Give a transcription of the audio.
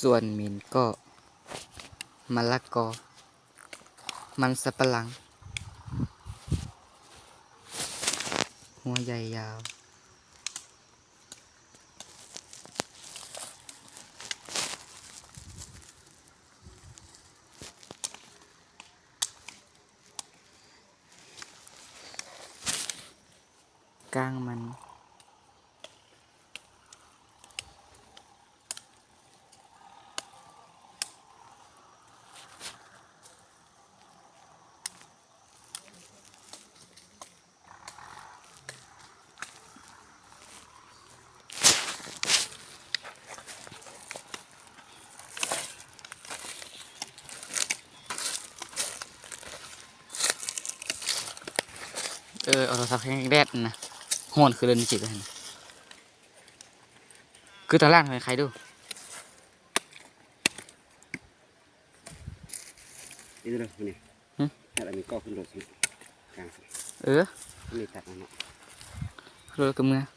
ສວນມິນກໍ ມະລະກໍ ມັນສຳປະຫຼັງ ຫົວໃຫຍ່ຍາວ. ກ້າງມັນ. ເອີ ເອົາໂທລະສັບແຂງແດດນະ ຮ້ອນຄືເລີຍນີ້ຈິກຫັ້ນ ຄືຕາງລ່າງໃຫ້ໃຄດູ. ນີ້ເດີ ນີ້ ຫຶ? ເຮັດອັນນີ້ກໍຂຶ້ນໂດດຊິ ກາງຊິ ເອີ ນີ້ຕັດເອົາເນາະ ໂດດກະເມືອ.